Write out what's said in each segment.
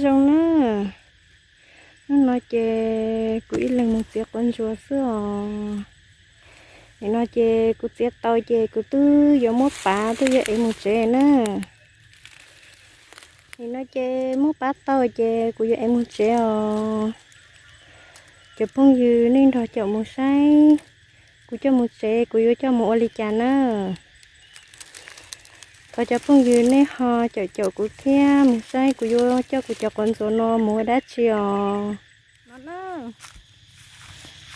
Zoo na, hnub no ces kuv ib leeg mus txiav quav ntsuas xwb os. Nim no ces kuv txiav tau ces kuv twb yuav muab pav twb yuav ev mus tsev na. Nim no ces muab pav tau ces kuv yuav ev mus tsev os. Cov phooj ywg nej nrog caum mus saib kuv coj mus tsev kuv yuav coj mus ua li cas na. Thov cov phooj ywg nej ho caum caum kuv thiab mus saib kuv yuav coj kuv cov quav ntsuas no mus ua dab tsi os. No na,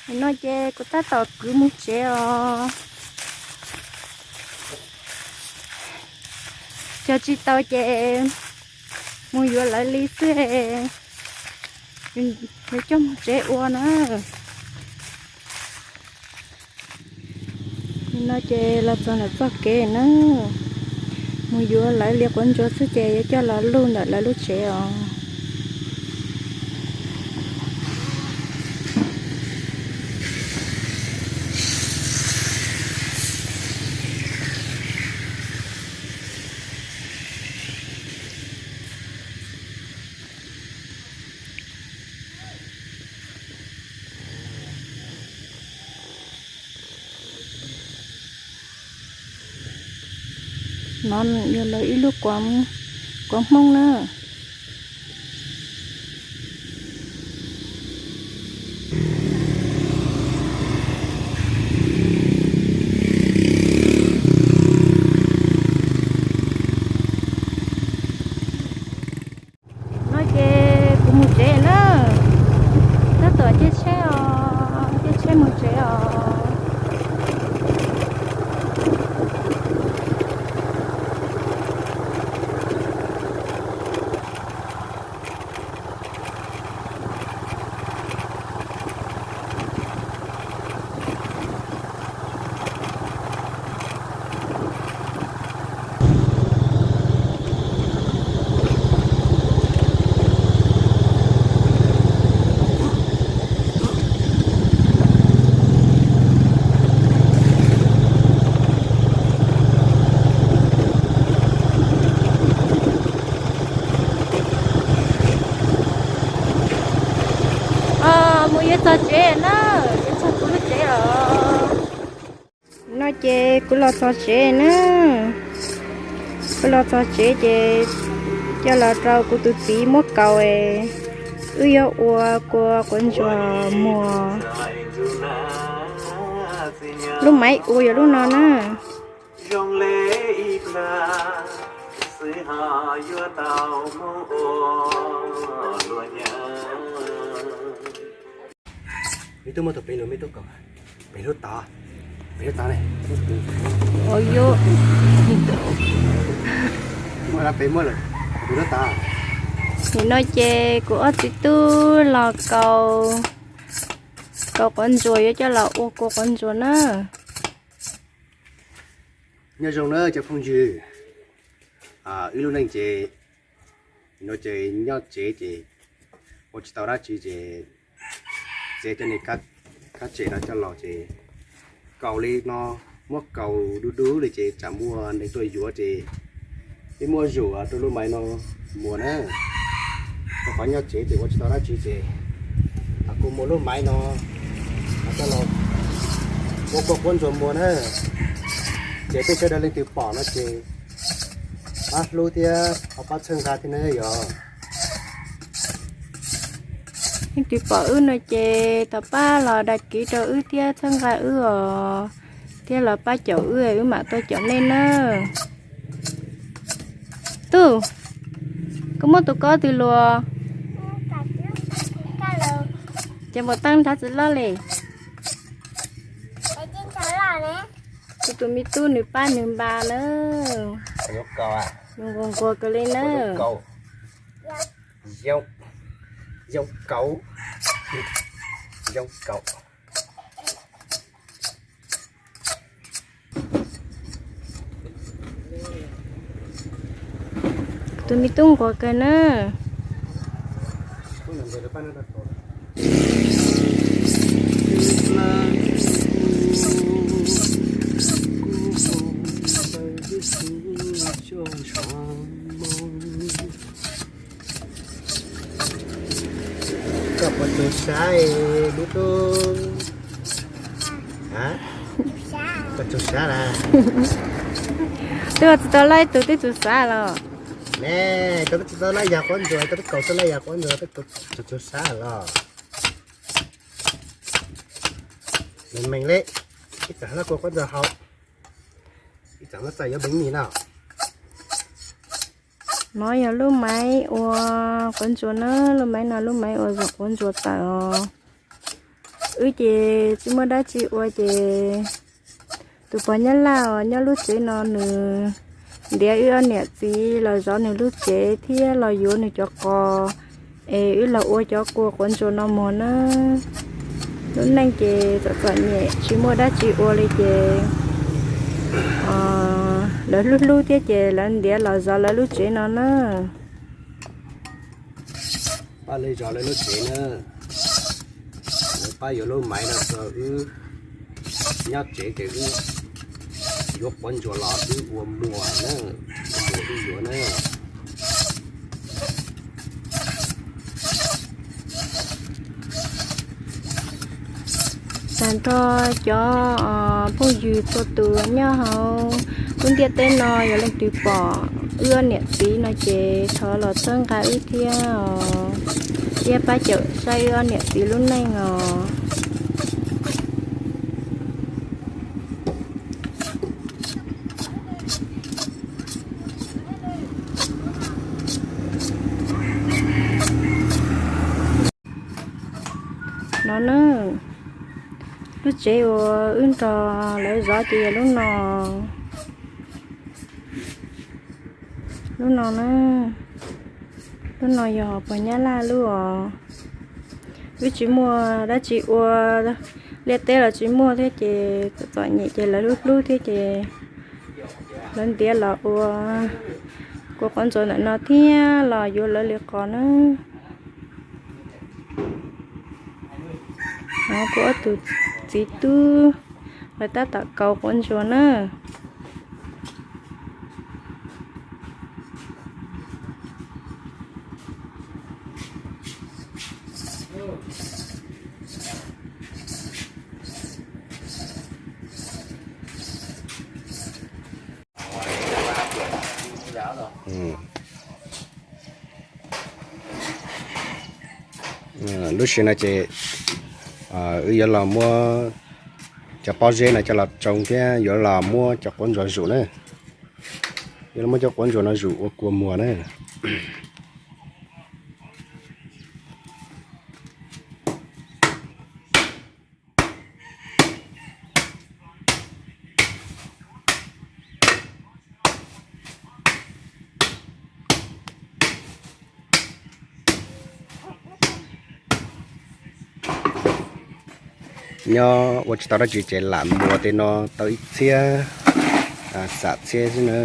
nim no ces kuv tab tom kwv mus tsev os. Cog tsis tau ces mus yuav lawv li xwb, yuav coj mus tsev ua na. Nim no ces los txog ntawm txoj kev na, mus yuav lawv li quav ntsuas xwb ces yuav coj los luj ntawm lawv lub tsev os. No yog lawv ib lub quav Hmoob na. No ces kuv mus tsev na, tab tom caij tsheb os, caij tsheb mus tsev os. Mus yuav txog tsev na, yuav txog kuv lub tsev os. No ces kuv los txog tsev na, kuv los txog tsev ces coj los rau kuv tus txiv muab kaus, wb yuav ua kua quav ntsuas muag. Lub maiv ua yog lub no na. Me tub muab tus pem lug, me tub kaus, pem lub tod, pem lub tod ne. Muab pem muab lawm, pem lub tod. Nim no ces kuv ob txiv tub los kaus, kaus quav ntsuas yuav coj los ua kua quav ntsuas na. Nyob zoo na cov phooj ywg, wb lub neej ces no ces nyob tsev ces ua tsis tau dab tsi ces txiav cov niag kab tsem no coj los ces kaus li no, muab kaus dub dub li ces tsam muaj neeg tuaj yuav ces ib muab zuj rau lub maiv no muag na. Rau qhov nyob tsev ces ua tsis tau dab tsi ces kuv muab lub maiv no coj los ua kua quav ntsuas muag na. Ces tej sawv daws leej twg pom no ces pab hlub thiab ho pab txhawb nqa thiab na yog. Leej twg pom wb no ces thov pab los dag kiv rau wb thiab txhawb nqa wb os, thiab los pab caum wb, wb mam tuaj caum nej na. Tub, koj muab tus kob twg luas? Ces npau taws nrhav txiv loj li. Kuv tus me tub nws pab nws npa na. Nws nquag nquag kawg li na. Zoo kauv, zoo kauv. Tus me tub nquag kawg na. Txug sab, lub tub. A, koj txug sab na. Twb tsis tau laij tus twb txug sab los. Ne, koj twb tsis tau laij yas quab ntsuas, koj twb kaus tau laij yas quab ntsuas, koj txug sab los. Meej meej le, ib txhia no kua quab ntsuas hau, ib txhia no txawm yuav meej ni no. No yog lub maiv ua quab ntsuas na, lub maiv no lub maiv ua zog quab ntsuas tawm os. Wb ces tsis muaj dab tsi ua ces tus pog Nyab Laj uas nyob lub tsev no nws ntiav wb ob niam txiv los zov nws lub tsev thiab los yuav nws cov qos, es wb los ua cov kua quav ntsuas no muag na. Lub neej ces txom txom nyem tsis muaj dab tsi ua li ces lawv hlub hlub thiab ces lawv ntiav los zov lawv lub tsev no na. Pab li zov lawv lub tsev na, lawv pab yuav lub maiv no rau wb nyob tsev ces wb yuav quav ntsuas los wb ua muag na, ua muag wb yuav na. Tag nrho cov phooj ywg txhua tus nyob hauv lub ntiaj teb no yog leej twg pom wb ob niam txiv no ces thov los txhawb nqa wb thiab os, thiab pab caum saib wb ob niam txiv lub neej os. No na, lub tsev uas wb nrog lawv zov ces yog lub no. Lub no na, lub no yog pog Nyab Laj lub os. Wb tsis muaj dab tsi ua, liaj teb los tsis muaj thiab ces txom txom nyem ces lawv hlub hlub thiab ces lawv ntiav los ua kua quav ntsuas ntawm no thiab los yuav lawv li qos na. Kuv ob tug txiv tub lawv tab tom kaus quav ntsuas na. Lub sij hawm no ces wb yuav los muab cov pob zeb no coj los tsoo thiab yuav los muab cov quav ntsuas zuj na. Yuav los muab cov quav ntsuas no zuj ua kua muag na. Nyob ua tsis tau dab tsi ces lam muas tej no tau ib txhiab, xam txhiab xwb na.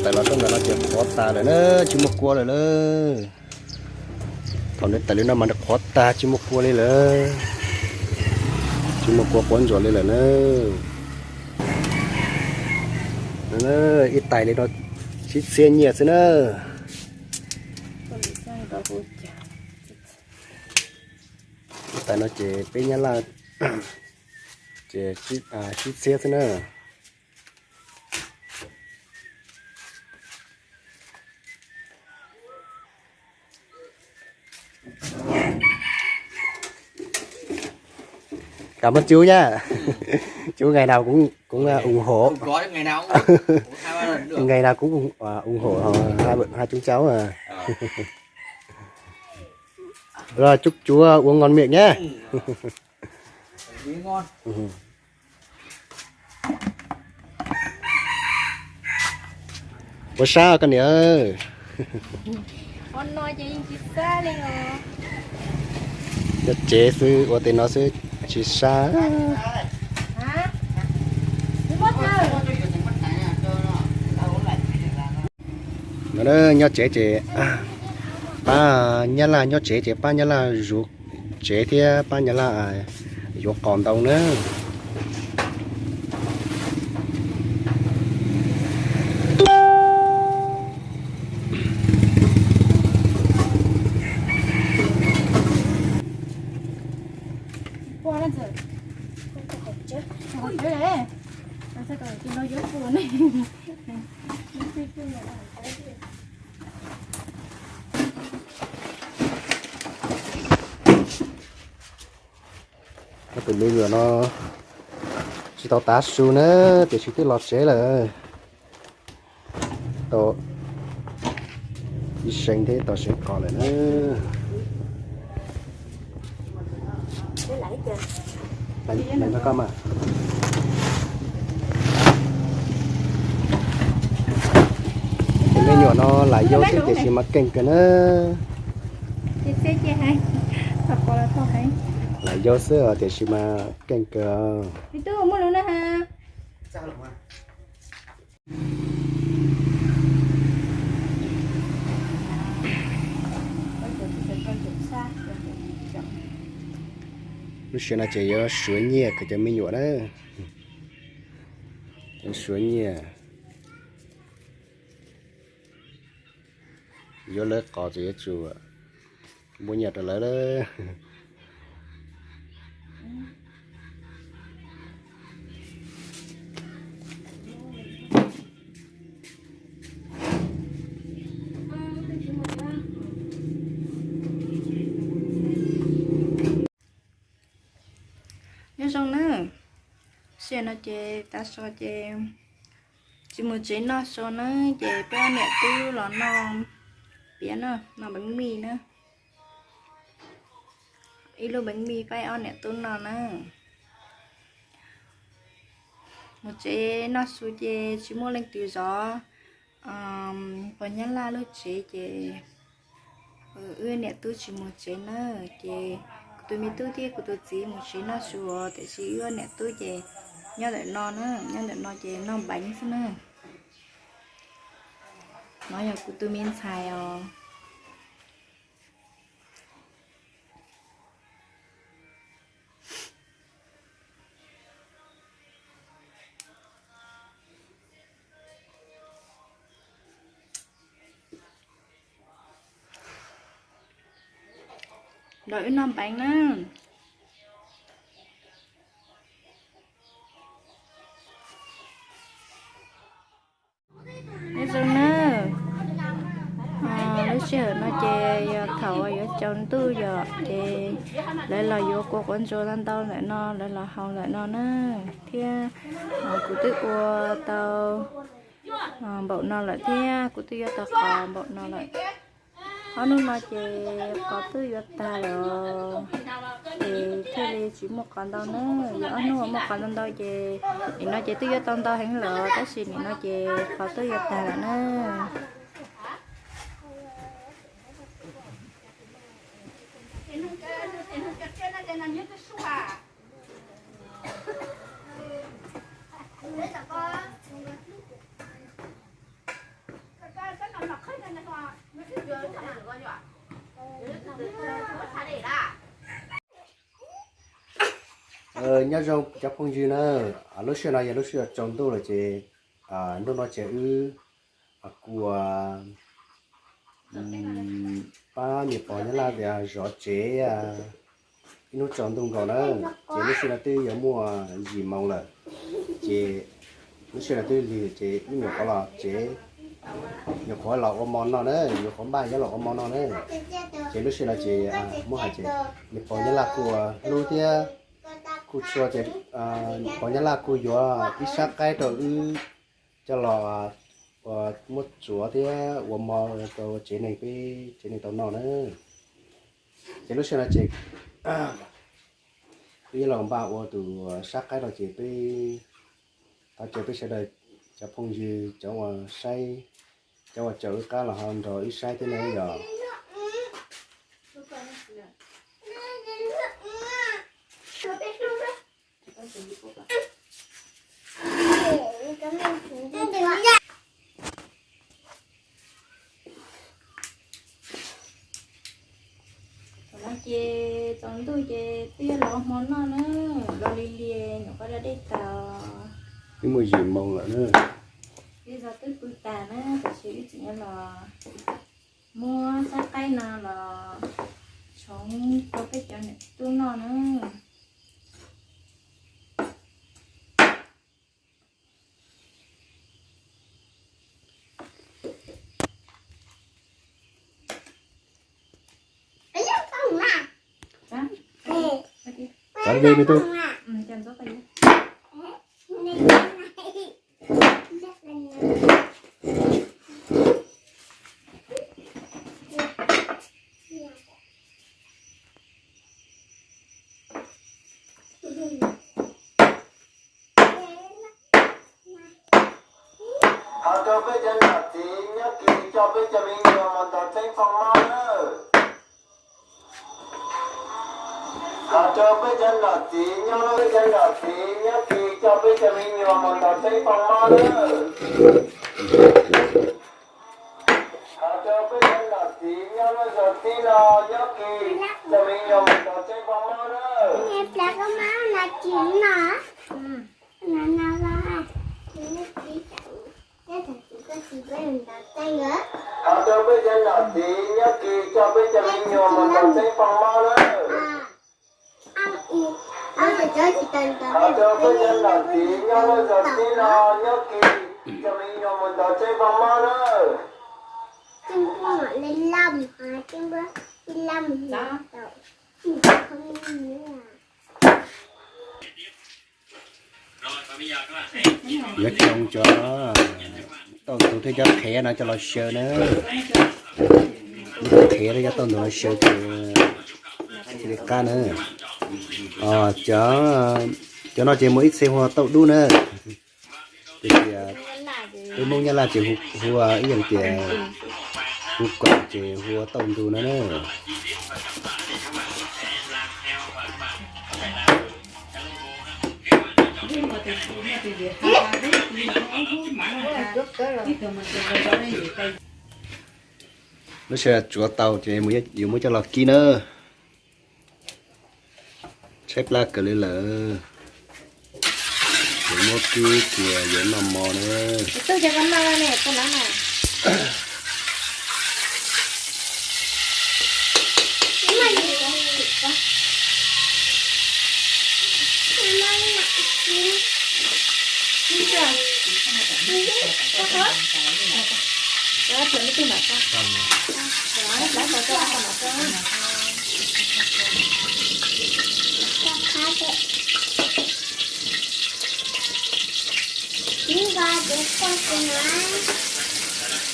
Tawm los txog ntawm no ces qhuav tas lawm na, tsis muaj kua lawm lauj. Thaum nws tawm li no mas nws qhuav tas tsis muaj kua li lawm. Tsis muaj kua quav ntsuas li lawm na. Ib tais li no tsib txhiab nyiaj xwb na. Ib tais no ces peb nyab laj ces tsib txhiab xwb na. Cảm ơn chú nhá. Chú ngày nào cũng cũng à, ủng hộ. Ngày nào cũng ủng, à, ủng hộ à, hai, hai chúng cháu à. Los cub cuav ua ngon miệng nhé. Ua sab koj niam. Nyob tsev xwb ua tej no xwb tsis sab. No nyob tsev ces pab nyab laj, nyob tsev ces pab nyab laj zuv tsev thiab pab nyab laj yuav qos ntau na. Tus me nyuam no tsis tau tav su na, tiam sis twb los tsev lawm. Tau ib seev thiab tau seev qos lawm na. Tus me nyuam no lam yau xwb tiam sis mas keej kawg na. Lam yau xwb tiam sis mas keej kawg. Lub sij hawm no ces yuav suav nyiaj kom cov me nyuam na. Yuav suav nyiaj, yuav lawv qos ces yuav tsum muaj nyiaj rau lawv. Nyob zoo na, sij hawm no ces tav su ces tsis mus tsev noj su na, ces peb ob niam tub los noj piav na, noj peev mij na. Ib lub peev mij pab ob niam tub noj na. Mus tsev noj su ces tsis muaj leej twg zov pog nyab laj lub tsev ces wb niam tub tsis mus tsev na, ces kuv tus me tub thiab kuv tus txiv mus tsev noj su, tiam sis wb niam tub ces nyob ntawm no na, nyob ntawm no ces noj peev xwb na. No yog kuv tus me ntxhais os. Los wb noj peev na. Nyob zoo na, lub sij hawm no ces yog thaum yuav tsaus ntuj yom, ces lawv los yuav kua quav ntsuas ntau ntau ntawm no, lawv los haus ntawm no na, thiab kuv twb ua tau npaum no lawm thiab kuv twb yuav tau qos npaum no lawm. Ob hnub no ces qos twb yuav tag lawm, ces thiaj li tsis muaj qos ntau na. Yog ob hnub uas muaj qos ntau ntau ces nim no ces twb yuav tau ntau heev lawm, tab sis nim no ces qos twb yuav tag lawm na. Nyob zoo cov phooj ywg na, lub sij hawm no yog lub sij hawm tsaus ntuj lawm ces hnub no ces wb kuj pab niam pog Nyab Laj zov tsev ib hnub tsaus ntuj nkaus na, ces lub sij hawm no twb yuav muaj yim moos lawm, ces lub sij hawm no twb lig ces wb nyuam qhuav los tsev, nyuam qhuav los ua mov no na, nyuam qhuav npaj yuav los ua mov no na, ces lub sij hawm no ces muab hais tias niam pog Nyab Laj kuj hlub thiab kuj tshua ces niam pog Nyab Laj kuj yuav ib sab qaib rau wb coj los Uas muab tsuav thiab ua mov rau tsev neeg peb tsev neeg tau noj na. Ces lub sij hawm no ces peb yuav los npaj ua tus sab qaib no ces peb thov caw peb sawv daws cov phooj ywg cov uas saib, cov uas caum wb qab los ho nrog wb saib thiab na yom. Thaum no ces tsaus ntuj ces twb yuav los hmo noj na, los li li nyuam qhuav da dej tas. Twb muaj yim moo lawm na. Twb zog twb pw tas na, tam sim wb tseem yuav los muab sab qaib no los tshoov rau peb cov niam tub noj na. Cov dej me tub. Hais rau peb cov nom txiv nyob kis coj peb cov me nyuam mus ntov tseeb foom mob nawb. Hais rau peb cov nom txiv nyob, peb cov nom txiv nyob kis coj peb cov me nyuam mus ntov tseeb foom mob nawb. Hais rau peb cov nom txiv nyob lub zos tib no nyob kis coj me nyuam mus ntov tseeb foom mob nawb. Hais rau peb cov nom txiv nyob kis coj peb cov me nyuam mus ntov tseeb foom mob nawb. Hais rau peb cov nom txiv nyob lub zos tib no nyob kis coj me nyuam mus ntov tseeb foom mob nawb. Yuav tsoo cov tauj ntug thiab cov qhev no coj los xyaw na. Cov qhev thiab cov tauj ntug no xyaw ces thiaj li qab na. Cov, cov no ces muaj ib txhia hu ua tauj dub na. Tias peb Hmoob Nyab Laj ces hu ua ib yam tias hu kom ces hu ua tauj ntug no na. Lub sij hawm tsuav tau ces yuav muab coj los kib na. Tshaib plab kawg li lawm. Yuav muab kib kiag yuav noj mov na.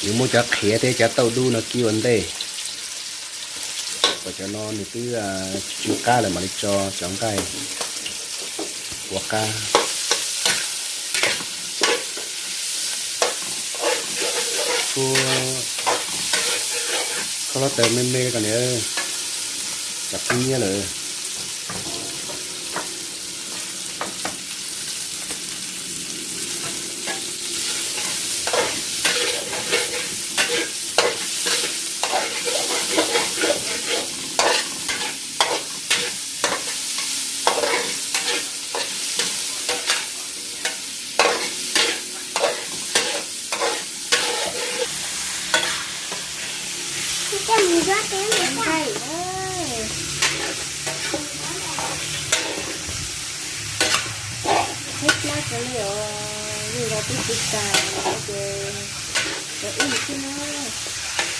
Yuav muab cov qhev thiab cov tauj dub no kib ua ntej. Kom cov no nws twb tsw qab lawm mam li tso cov nqaij ua qab. Kho hluav taws me me kom niam, tsam kub nyiab lawm.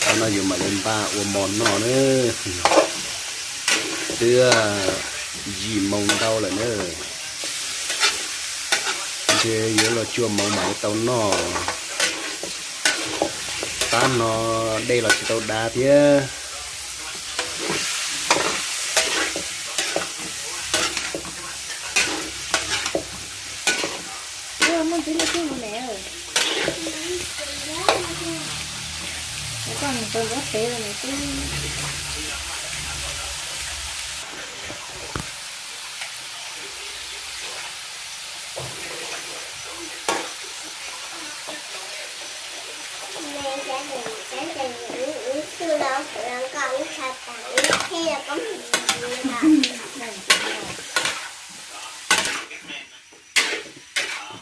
Thaum no yus mam li npaj ua mov noj na. Twb yim moos ntau lawm na. Ntshe yuav luag cuaj moos mam li tau noj. Ab no dej los tsis tau dav thiab.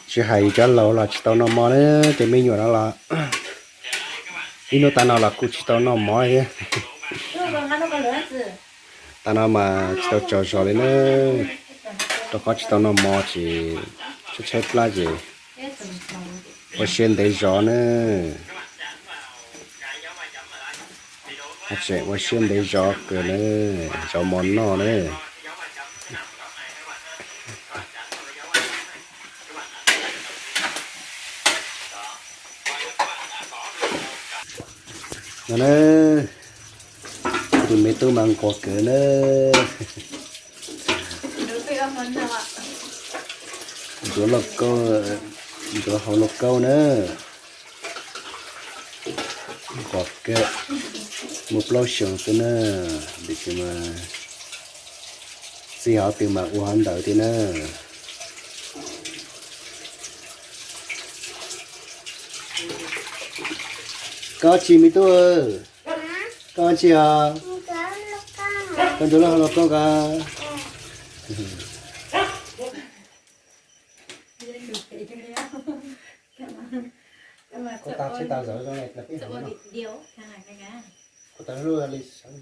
Tsis hais cov laus los tsis tau noj mov na, tej me nyuam no los ib hnub tas no los kuj tsis tau noj mov thiab. Tas no mas tsis tau tsaug zog li na, rau qhov tsis tau noj mov ces tshaib tshaib plab ces ua siab ntev zov na. Tseem ua siab ntev zov kawg na, zov mov noj na. No na, tus me tub mas nquag kawg na. Ntxuav lauj kaub, ntxuav hauv lauj kaub na. Nquag kawg, muaj plaub xyoos xwb na, tiam sis mas txij hauv twg mas ua hauv ntawd thiab na. Koj tsis me tub, koj tsis os, koj ntxuav lauj hauv lauj kaub koj. Kuv tau tsis tau zawv zoo li peb hais no. Kuv tau hlub li sawv.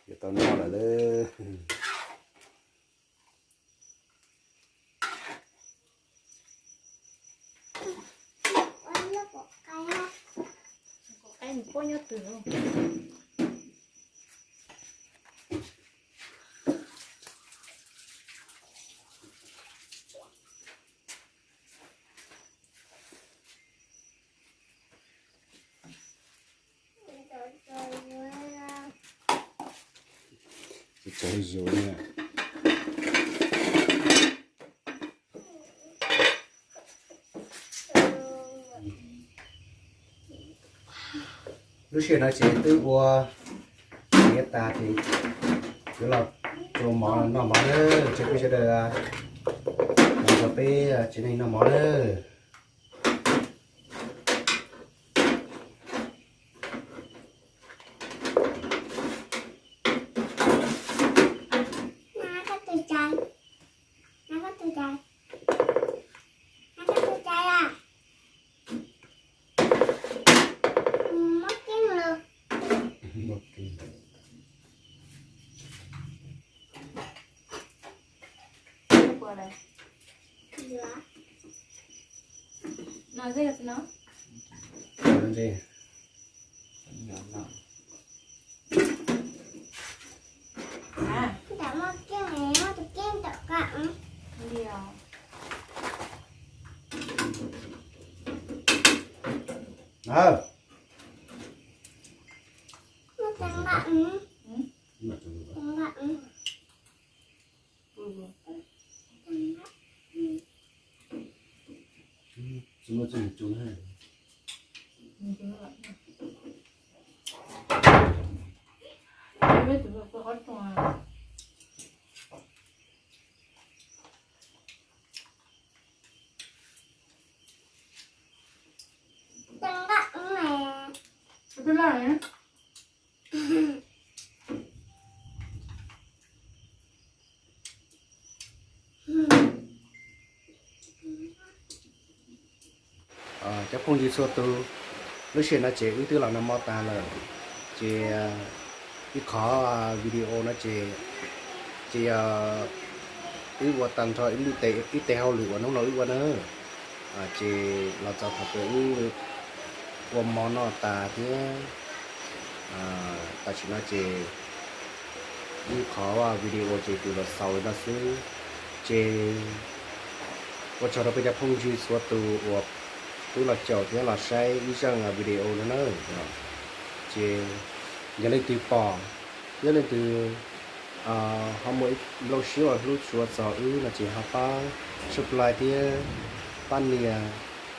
Yuav tau noj lawm lauj. Txaus zuj zus na. Lub sij hawm no ces twb ua siav tas ces yuav los rau mov noj mov na, tsoom phooj ywg sawv daws, los rau peb tsev neeg noj mov na. Txhua tus, lub sij hawm no ces wb twb los noj mov tag lawm, ces ib qhov video no ces, ces yog wb ua tag nrho ib tes hauj lwm uas hnub no wb ua na, ces los txog thaum kawg wb ua mov noj tas thiab. Tam sim no ces ib qhov video ces tsuas los xaus li no xwb. Ces ua tsaug rau peb cov phooj ywg txhua tus uas twb los caum thiab los saib ib zaj video no na. Ces yog leej twg pom thiab leej twg ho muaj ib nplooj siab uas hlub tshua txog wb no ces ho pab subscribe thiab pab nias,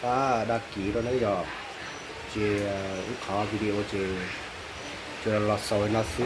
pab đăng ký rau na yom. Ces ib qhov video ces tsuas los xaus li no xwb.